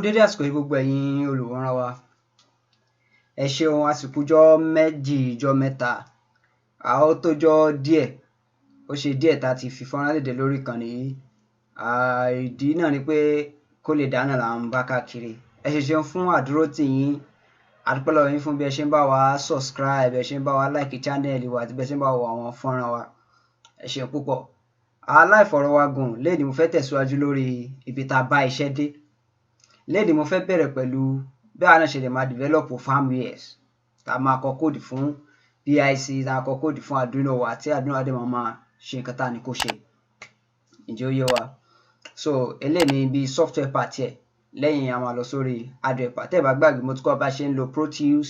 Dédé àsìkò yìí, gbogbo ẹ̀yin olùwòran wa. Ẹ ṣeun, àsìkò ọjọ́ 2, ọjọ́ 3, a ó tójọ́ díẹ̀, ó ṣe díẹ̀ tá a ti fi fọ́nrán léde lórí ìkànnì yìí. Ìdí náà ni pé kó lè dáná là ń bá káàkiri. Ẹ ṣe ṣeun fún àdúrótì yín. A dúpẹ́ lọ́wọ́ yín fún bí ẹ ṣe ń bá wa subscribe, ẹ ṣe ń bá wa like channel wa àti bí ẹ ṣe ń bá wa wo àwọn fọ́nrán wa. Ẹ ṣeun púpọ̀. Aláìfọ̀rọ̀wagùn, lénìí mo fẹ́ tẹ̀síwájú lórí ibi tá a bá iṣẹ́ dé. Lénìí mo fẹ́ bẹ̀rẹ̀ pẹ̀lú bí àwa náà ṣe lè máa develop firmwares tá a máa kọ code fún PIC, tá a kọ code fún Arduino wa, tí Arduino wa dẹ̀ máa máa ṣe nǹkan tá a ní kó ṣe. Ǹjẹ́ ó yé wa? So eléyìí ni bí software part ẹ̀. Lẹ́yìn, a máa lọ sórí hardware part. Tẹ́ ẹ bá gbàgbé, mo ti kọ́ bá ṣe ń lo Proteus,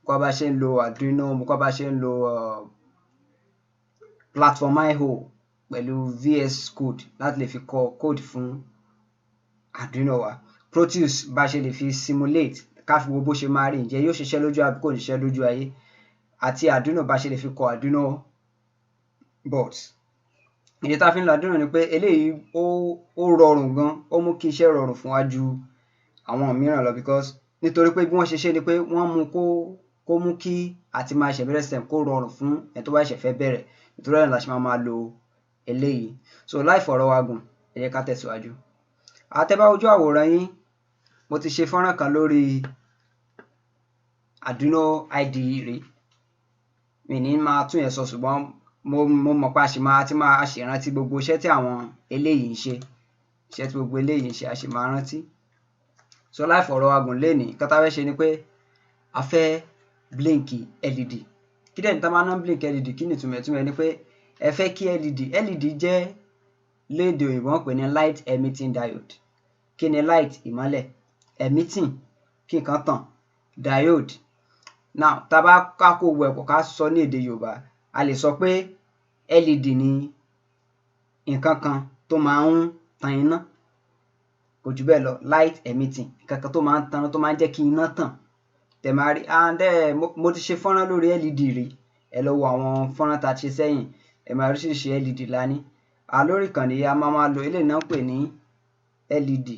kọ́ bá ṣe ń lo Arduino, mo kọ́ bá ṣe ń lo Platform IO pẹ̀lú VS Code láti lè fi kọ code fún Arduino wa. Proteus, bá ṣe lè fi simulate, ká fi wo bó ṣe máa rí, ǹjẹ́ yóò ṣiṣẹ́ lójú àbí kò ní ṣiṣẹ́ lójú ayé, àti Arduino, bá ṣe lè fi kọ Arduino boards. Ìdí tá a fi ń lo Arduino ni pé eléyìí ó rọrùn gan, ó mú kí iṣẹ́ rọrùn fún wa ju àwọn mìíràn lọ, because nítorí pé bí wọ́n ṣe ṣe ni pé wọ́n mú kó mú kí àti máa ṣe embedded system kó rọrùn fún ẹni tó bá ṣẹ̀ṣẹ̀ fẹ́ bẹ̀rẹ̀. Nítorí ẹ̀ la ṣe máa máa lo eléyìí. So láì fọ̀rọ̀ wa gùn, ẹ jẹ́ ká tẹ̀síwájú. Tẹ́ bá wojú àwòrán yín, mo ti ṣe fọ́nrán kan lórí Arduino IDE rí. Mi ní máa tún yẹn sọ, ṣùgbọ́n mo mọ̀ pé a ṣì máa ti máa ṣì rántí gbogbo iṣẹ́ tí àwọn eléyìí ń ṣe, iṣẹ́ tí gbogbo eléyìí ń ṣe, a ṣì máa rántí. So láì fọ̀rọ̀ wa gùn, lénìí nǹkan tá a fẹ́ ṣe ni pé a fẹ́ blink LED. Kí dẹ̀ ní tá a máa ná blink LED? Kí ni ìtumọ̀? Ìtumọ̀ ẹ̀ ni pé ẹ fẹ́ kí LED, LED jẹ́, lédè òyìnbó wọ́n pè ní light emitting diode. Kí ni light? Ìmọ́lẹ̀. Emitting, kí nǹkan tàn. Diode. Now, tá a bá ká kó gbogbo ẹ̀ pọ̀, ká sọ ní èdè Yorùbá, a lè sọ pé LED ní nǹkan kan tó máa ń tan iná. Kò jù bẹ́ẹ̀ lọ. Light emitting, nǹkan kan tó máa ń tan, tó máa ń jẹ́ kí iná tàn. Tẹ̀ máa rí and mo ti ṣe fọ́nrán lórí LED rí. Ẹ lọ wo àwọn fọ́nrán tá a ti ṣe sẹ́yìn, ẹ máa rí oríṣiríṣi LED la ní. Lórí ìkànnì yìí, a máa máa lo eléyìí náà ń pè ní LED.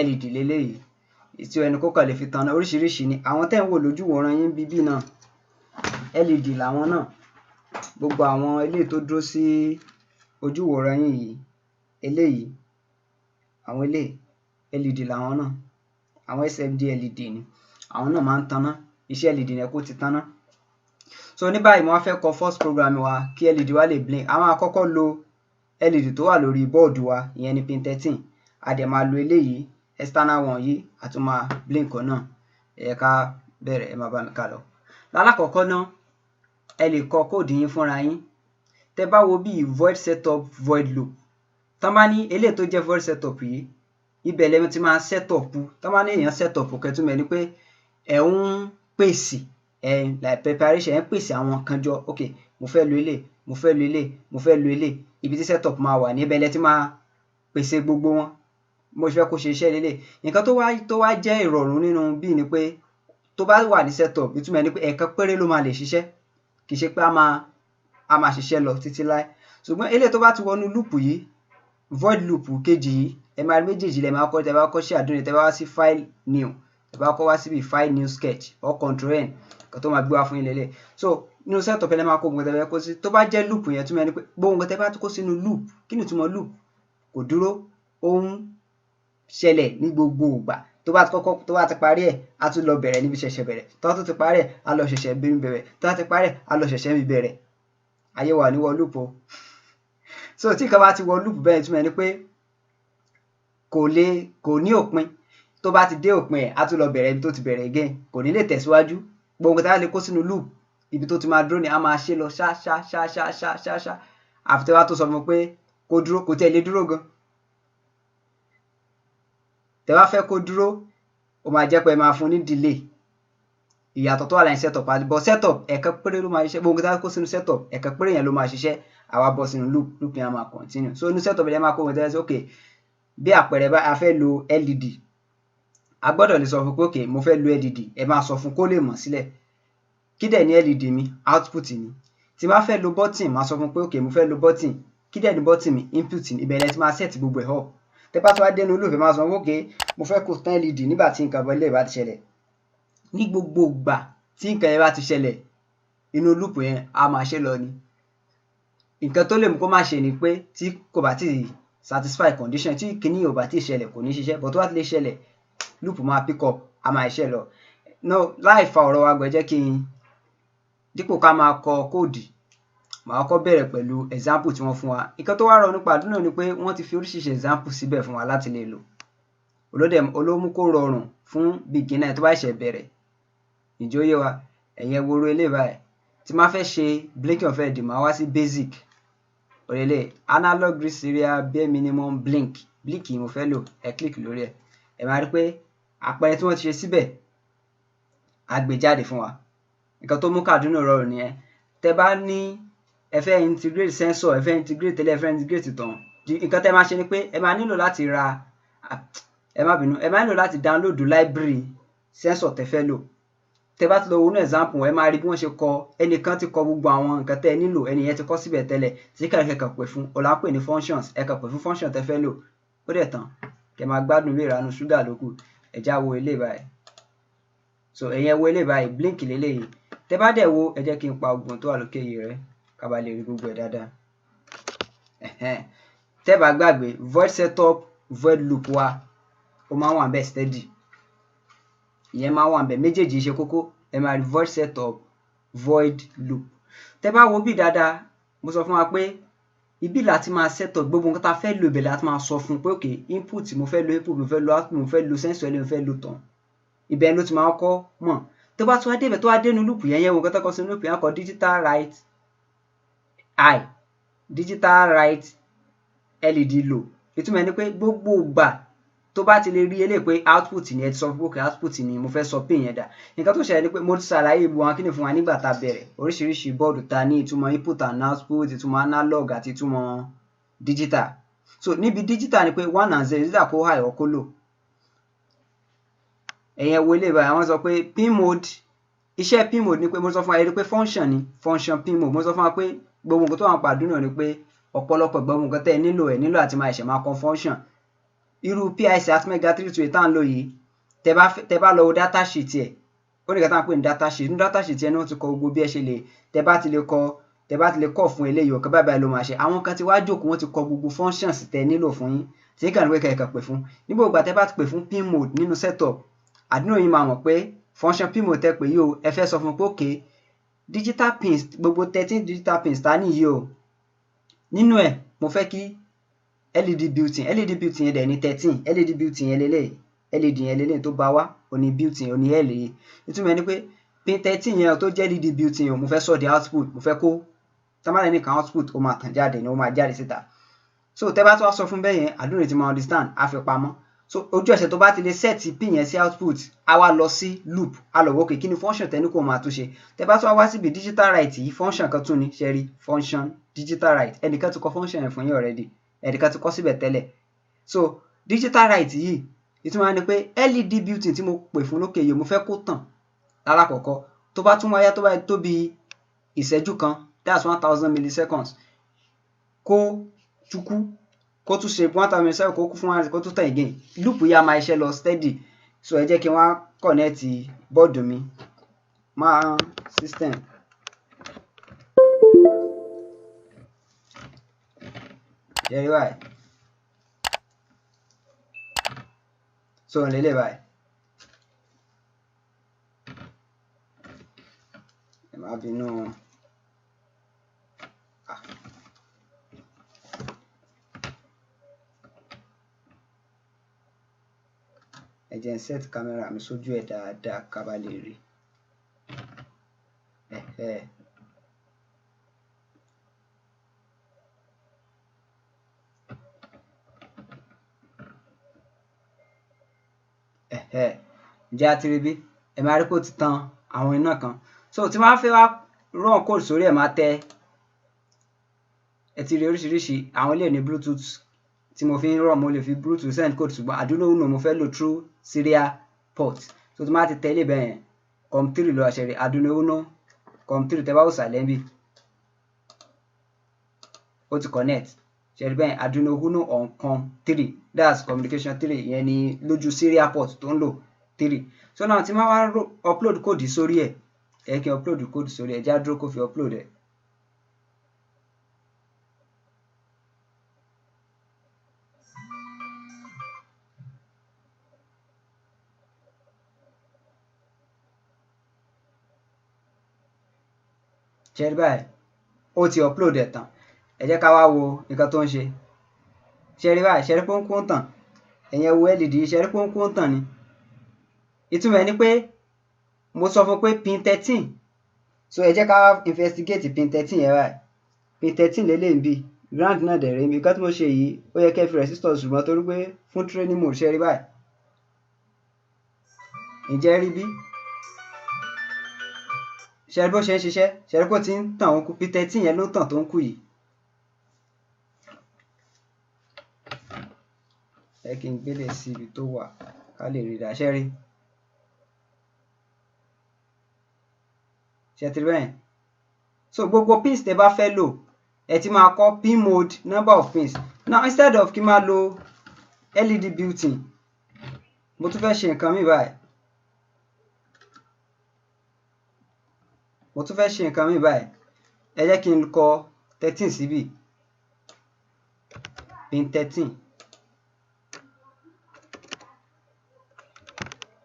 LED leléyìí tí ẹni kó kàn lè fi tanná. Oríṣiríṣi ni àwọn tẹ́ ń wò lójú ìwòran yín bíbí náà, LED làwọn náà. Gbogbo àwọn eléyìí tó dúró sí ojú ìwòran yín yìí, eléyìí, àwọn eléyìí, LED làwọn náà. Àwọn SMD LED ni àwọn náà, máa ń tanná. Iṣẹ́ LED yẹn kó ti tanná. So ní báyìí, mo wá fẹ́ kọ first program wa kí LED wa lè blink. A máa kọ́kọ́ lo LED tó wà lórí board wa, ìyẹn ní pin 13. A dẹ̀ máa lo eléyìí, external one yìí, a tún máa blink náà. Ẹ jẹ́ ká bẹ̀rẹ̀, ẹ máa bá mi ká lọ. Lálákọ̀ọ́kọ́ ná, ẹ lè kọ code yín fúnra yín. Tẹ́ bá wo bí void setup, void loop, tán bá ní eléyìí tó jẹ́ void setup yìí, ibẹ̀ lẹ ti máa setup. Tán bá ní èèyàn setup, kẹtùmọ̀ ẹ̀ ni pé ẹ̀ ń pèsè ẹ̀, like preparation, ẹ̀ ń pèsè àwọn nǹkan jọ. Ok, mo fẹ́ lo eléyìí, mo fẹ́ lo eléyìí, mo fẹ́ lo eléyìí. Ibi tí setup máa wà, níbẹ̀ lẹ ti máa pèsè gbogbo wọn. Mo ṣe fẹ́ kó ṣe iṣẹ́ lélẹ̀. Nǹkan tó wá jẹ́ ìrọ̀rùn nínú bí ni pé tó bá wà ní setup, ìtumọ̀ ẹ̀ ni pé ẹ̀ẹ̀kan péré ló máa lè ṣiṣẹ́. Kì í ṣe pé a máa ṣiṣẹ́ lọ títí láé. Ṣùgbọ́n eléyìí tó bá ti wọnú loop yìí, void loop kejì yìí, ẹ máa rí méjèèjì lẹ máa kọ́. Tẹ bá kọ́ sí Arduino, tẹ bá wá sí file, new, tẹ bá kọ́ wá síbi file, new sketch or Control N, nǹkan tó máa gbé wá fún yín lélẹ̀. So nínú setup, ẹ lè máa kó gbogbo nǹkan tẹ fẹ́ kó sí. Tó bá jẹ́ loop yẹn, túmọ̀ ẹ̀ ni pé gbogbo nǹkan tẹ bá kó sínú loop. Kí ni ìtumọ̀ loop? Kò dúró, ó ń ṣẹlẹ̀ ní gbogbo ìgbà. Tó bá ti kọ́kọ́, tó bá ti parí ẹ̀, á tún lọ bẹ̀rẹ̀ níbi ṣẹ̀ṣẹ̀ bẹ̀rẹ̀. Tó bá tún ti parí ẹ̀, á lọ ṣẹ̀ṣẹ̀ bí bẹ̀rẹ̀. Tó bá ti parí ẹ̀, á lọ ṣẹ̀ṣẹ̀ bí bẹ̀rẹ̀. Ayé wa ní wọ loop o. So tí nǹkan bá ti wọ loop bẹ́ẹ̀, túmọ̀ ẹ̀ ni pé kò lè, kò ní òpin. Tó bá ti dé òpin ẹ̀, á tún lọ bẹ̀rẹ̀ ibi tó ti bẹ̀rẹ̀ again, kò ní lè tẹ̀síwájú. Gbogbo nǹkan tá a lè kó sínú loop, ibi tó ti máa dúró ni a máa ṣe lọ ṣá ṣá ṣá ṣá ṣá ṣá ṣá, àfi tẹ́ bá tó sọ fún un pé kó dúró. Kò tẹ́ lè dúró gan. Tẹ́ bá fẹ́ kó dúró, ó máa jẹ́ pé ẹ máa fún ní delay. Ìyàtọ̀ tó wà láàrin setup àti, but setup, ẹ̀ẹ̀kan péré ló máa ṣiṣẹ́. Gbogbo nǹkan tá a kó sínú setup, ẹ̀ẹ̀kan péré yẹn ló máa ṣiṣẹ́. Àwa bọ́ sínú loop, loop yẹn á máa continue. So inú setup yẹn, máa kó wọn tẹ́lẹ̀ sí. Ok, bí àpẹẹrẹ bá a fẹ́ lo LED, a gbọ́dọ̀ lè sọ fún pé ok, mo fẹ́ lo LED. Ẹ máa sọ fún kó lè mọ̀ sílẹ̀. Kí dẹ̀ ní LED mi? Output ni. Tí n bá fẹ́ lo button, máa sọ fún pé ok, mo fẹ́ lo button. Kí dẹ̀ ní button mi? Input ni. Ibẹ̀ lẹ ti máa set gbogbo ẹ̀ up. Tẹ́ bá ti set gbogbo ẹ̀ up, Tẹ́ bá tún wá dénú loop, ẹ máa sọ okay, mo fẹ́ kó tán LED nígbà tí nǹkan eléyìí bá ti ṣẹlẹ̀. Ní gbogbo ìgbà tí nǹkan yẹn bá ti ṣẹlẹ̀, inú loop yẹn á máa ṣe lọ ni. Nǹkan tó lè mú kó má ṣe ni pé tí kò bá ti satisfy condition, tí kinní ò bá ti ṣẹlẹ̀, kò ní ṣiṣẹ́, but tó bá ti lè ṣẹlẹ̀, loop máa pick up, á máa ṣiṣẹ́ lọ. No, láì fa ọ̀rọ̀ wa gùn, ẹ jẹ́ kí n dípò ká máa kọ code, màá kọ́kọ́ bẹ̀rẹ̀ pẹ̀lú example tí wọ́n fún wa. Nǹkan tó wá rọrùn nípa Arduino ni pé wọ́n ti fi oríṣiríṣi example síbẹ̀ fún wa láti lè lò. Olódẹ̀ olómú kó rọrùn fún beginner tó bá ṣẹ̀ṣẹ̀ bẹ̀rẹ̀. Ǹjẹ́ ó yé wa? Ẹ̀yin ẹ wo irú eléyìí báyìí. Tí n bá fẹ́ ṣe blinking of LED, màá wá sí basic. Òrèlè analog read serial bare minimum blink. Blink yìí mo fẹ́ lò, ẹ click lórí ẹ̀. Ẹ máa rí pé àpẹẹrẹ tí wọ́n ti ṣe síbẹ̀ á gbé jáde fún wa. Nǹkan tó mú kí Arduino rọrùn nìyẹn. Tẹ́ bá ní ẹ fẹ́ integrate sensor, ẹ fẹ́ integrate tẹ́lẹ̀, ẹ fẹ́ integrate tán, nǹkan tẹ́ máa ṣe ni pé ẹ máa nílò láti ra, ẹ má bínú, ẹ máa nílò láti download library sensor tẹ́ fẹ́ lò. Tẹ́ bá ti lọ wọnú example, ẹ máa rí bí wọ́n ṣe kọ. Ẹnìkan ti kọ gbogbo àwọn nǹkan tẹ́ ẹ nílò, ẹni yẹn ti kọ síbẹ̀ tẹ́lẹ̀, tí kàn kàn pè fún ọ̀la ń pè ní functions. Ẹ kàn pè fún function tẹ́ fẹ́ lò, ó dẹ̀ tán. Kẹ́ máa gbádùn ilé ìranú ṣúgà lókù. Ẹ já wo eléyìí báyìí. So ẹ̀yin ẹ wo eléyìí báyìí, blink leléyìí. Tẹ́ bá dẹ̀ wo, ẹ jẹ́ kí n pa ogun tó wà lókè yìí rẹ́ ká ba lè rí gbogbo ẹ̀ dáadáa. Tẹ́ bá gbàgbé, void setup void loop wa, ó máa ń wà ńbẹ̀ steady. Ìyẹn máa ń wà ńbẹ̀, méjèèjì ṣe kókó. Ẹ máa rí void setup void loop. Tẹ́ bá wo bí dáadáa, mo sọ fún wa pé ibi láti máa set up gbogbo nǹkan tá a fẹ́ lò, ibẹ̀ láti máa sọ fún un pé okay, input mo fẹ́ lo, input mo fẹ́ lo, output mo fẹ́ lo, sensor mo fẹ́ lo tán. Ibẹ̀ ló ti máa kọ́ mọ̀. Tó bá tún wá débẹ̀, tó wá dénú loop yẹn, yẹn wo nǹkan tó kọ sínú loop yẹn, kọ digital write i, digital write LED low. Ìtumọ̀ ẹ̀ ni pé gbogbo ìgbà tó bá ti lè rí eléyìí pé output ni, ẹ ti sọ fún pé output ni mo fẹ́ sọ pin yẹn dà. Nǹkan tó ṣẹlẹ̀ ni pé mo ti ṣàlàyé gbogbo àwọn kíni fún wa nígbà tá a bẹ̀rẹ̀. Oríṣiríṣi board ta ní, ìtumọ̀ input and output, ìtumọ̀ analog àti ìtumọ̀ digital. So níbi digital ni pé one and zero, digital kó high or kó low. Ẹ̀yin ẹ wo eléyìí báyìí, àwọn sọ pé pin mode. Iṣẹ́ pin mode ni pé mo sọ fún wa pé function ni function pin mode. Mo sọ fún wa pé gbogbo nǹkan tó wà nípa Arduino ni pé ọ̀pọ̀lọpọ̀ gbogbo nǹkan tẹ́ ẹ nílò, ẹ nílò àti máa ṣẹ̀ máa kọ function. Irú PIC Atmega 328 tá à ń lò yìí, tẹ́ bá lọ wo data sheet ẹ̀, ó ní nǹkan tá à ń pè ní data sheet. Nínú data sheet yẹn ni wọ́n ti kọ gbogbo bí ẹ ṣe lè, tẹ́ bá ti lè kọ́ fún eléyìí, ọ̀kan báyìí báyìí ló máa ṣe. Àwọn kan ti wá jókòó, wọ́n ti kọ gbogbo functions tẹ́ nílò fún yín, tí kàn ní pé kẹ̀kẹ́ pè fún. Nígbà ìgbà tẹ́ bá ti pè fún pin mode nínú setup, Arduino yìí máa mọ̀ pé function pin mode tẹ́ pè yìí o, ẹ fẹ́ sọ fún pé okay, digital pins, gbogbo 13 digital pins tá ní yìí o, nínú ẹ̀ mo fẹ́ kí LED built-in, LED built-in yẹn dẹ̀ ní 13 LED built-in yẹn lélẹ̀, LED yẹn lélẹ̀ tó bá wá òní built-in òní L yìí. Ìtumọ̀ ẹ̀ ni pé pin 13 yẹn tó jẹ́ LED built-in o, mo fẹ́ sọ di output. Mo fẹ́ kó tamale nìkan output, ó máa tàn jáde ni, ó máa jáde síta. So tẹ́ bá tún wá sọ fún bẹ́ẹ̀ yẹn, Arduino ti máa understand, á fi pamọ́. So ojú ẹsẹ̀ tó bá ti lè set pin yẹn sí output, á wá lọ sí loop, á lọ wò okay, kí ni function tẹ́ ní kó máa tún ṣe. Tẹ́ bá tún wá wá síbi digital write yìí, function kan tún ni ṣe rí function digital write. Ẹnìkan ti kọ function yẹn fún yín already, ẹnìkan ti kọ síbẹ̀ tẹ́lẹ̀. So digital write yìí, ìtumọ̀ ni pé LED built-in tí mo pè fún lókè yìí, mo fẹ́ kó tàn lálákọ̀ọ́kọ́. Tó bá tún wáyá, tó bá tó bí ìṣẹ́jú kan, that's 1000 milliseconds, kó tukú, kó tún ṣe 1000 milliseconds, kó kú fún one, kó tún tàn again. Loop yìí á máa iṣẹ́ lọ steady. So ẹ jẹ́ kí n wá connect board mi máa system. Ṣé rí báyìí? So lélẹ̀ báyìí. Ẹ má bínú. Ah. Ẹ jẹ́ n set camera mi sójú ẹ̀ dáadáa ká bá lè rí. Ẹ̀hẹ́. Ẹ̀hẹ́. Ǹjẹ́ a ti rí bí? Ẹ máa rí pé ó ti tan àwọn iná kan. So tí wọ́n bá fẹ́ wá run code sórí ẹ̀, máa tẹ, ẹ ti rí oríṣiríṣi àwọn eléyìí ní Bluetooth tí mo fi ń run. Mo lè fi Bluetooth send code, ṣùgbọ́n Arduino Uno mo fẹ́ lò through serial port. So tí wọ́n bá ti tẹ eléyìí bẹ́ẹ̀ yẹn, COM3 ló wá ṣe rí Arduino Uno COM3. Tẹ bá wò sàlẹ̀ níbí, ó ti connect. Ṣe rí bẹ́ẹ̀? Arduino Uno on COM 3, that's communication 3, ìyẹn ni lójú serial port tó ń lò 3. So now tí máa wá upload code sórí ẹ̀, ẹ kí n upload code sórí ẹ̀, já dúró kó fi upload ẹ̀. Ṣe rí báyìí? Ó ti upload ẹ̀ tán. Ẹ jẹ́ ká wá wo nǹkan tó ń ṣe. Ṣe rí báyìí? Ṣe rí pé ó ń kó ń tàn? Ẹ̀yin ẹ wo LED, ṣe rí pé ó ń kó ń tàn ni? Ìtumọ̀ ẹ̀ ni pé mo sọ fún pé pin 13. So ẹ jẹ́ ká investigate pin 13 yẹn báyìí. Pin 13 lélẹ́yìn bí ground náà dẹ̀ rèé mi. Nǹkan tí mo ṣe yìí, ó yẹ kẹ́ fi resistor, ṣùgbọ́n torí pé fún training mode. Ṣe rí báyìí? Ǹjẹ́ rí bí? Ṣe rí bó ṣe ń ṣiṣẹ́? Ṣe rí bó ti ń tàn ó ń kú? Pin 13 yẹn ló ń tàn tó ń kú yìí. Ẹ kí n gbélé sí ibi tó wà ká lè rí i. Ṣe rí? Ṣe ti rí bẹ́ẹ̀? So gbogbo pins tẹ́ bá fẹ́ lò, ẹ ti máa kọ pin mode, number of pins. Now, instead of kí n máa lo LED built-in, mo tún fẹ́ ṣe nǹkan míì báyìí. Mo tún fẹ́ ṣe nǹkan míì báyìí. Ẹ jẹ́ kí n kọ 13 síbí, pin 13.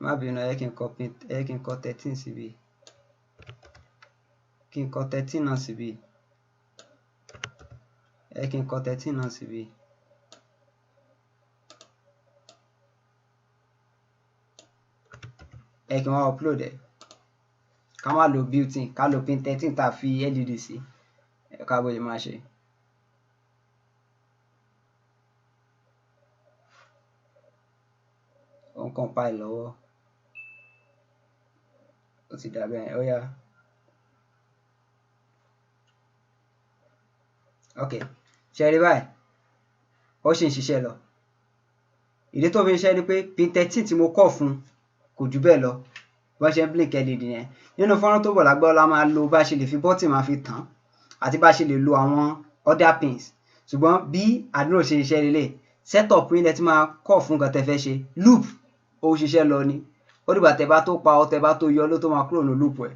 Má bínú, ẹ jẹ́ kí n kọ pin, ẹ jẹ́ kí n kọ 13 síbí, kí n kọ 13 náà síbí, ẹ jẹ́ kí n kọ 13 náà síbí. Ẹ kí n wá upload ẹ̀. Ká má lo built-in, ká lo pin 13 tá a fi LED sí. Ẹ ká bó ṣe máa ṣe. Ó ń compile lọ́wọ́. Ó ti dà bẹ́ẹ̀. Ó yá, ok. Ṣe rí báyìí? Ó sì ń ṣiṣẹ́ lọ. Ìdí tó fi ń ṣiṣẹ́ ni pé pin 13 tí mo kọ̀ fún kò jù bẹ́ẹ̀ lọ. Bọ́n ṣe ń blink LED yẹn nínú fọ́nrán tó bọ̀ lágbára la máa lo bá a ṣe lè fi button máa fi tàn àti bá a ṣe lè lo àwọn other pins. Ṣùgbọ́n bí Arduino ṣe ṣiṣẹ́ lélẹ̀, setup yín lẹ ti máa kọ̀ fún nǹkan tẹ́ fẹ́ ṣe. Loop ó ṣiṣẹ́ lọ ni. Ó dìgbà tẹ́ bá tó pa ọ, tẹ́ bá tó yọ ló tó máa kúrò ní loop ẹ̀.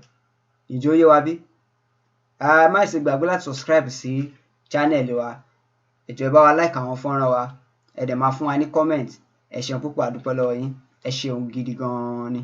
Ìjọ yé wa bí? Má ṣe gbàgbé láti subscribe sí channel wa. Ẹ jọ̀ọ́, ẹ bá wa like àwọn fọ́nrán wa, ẹ dẹ̀ máa fún wa ní comment. Ẹ ṣeun púpọ̀, a dúpẹ́ lọ́wọ́ yín. Ẹ ṣeun gidi gan-an ni.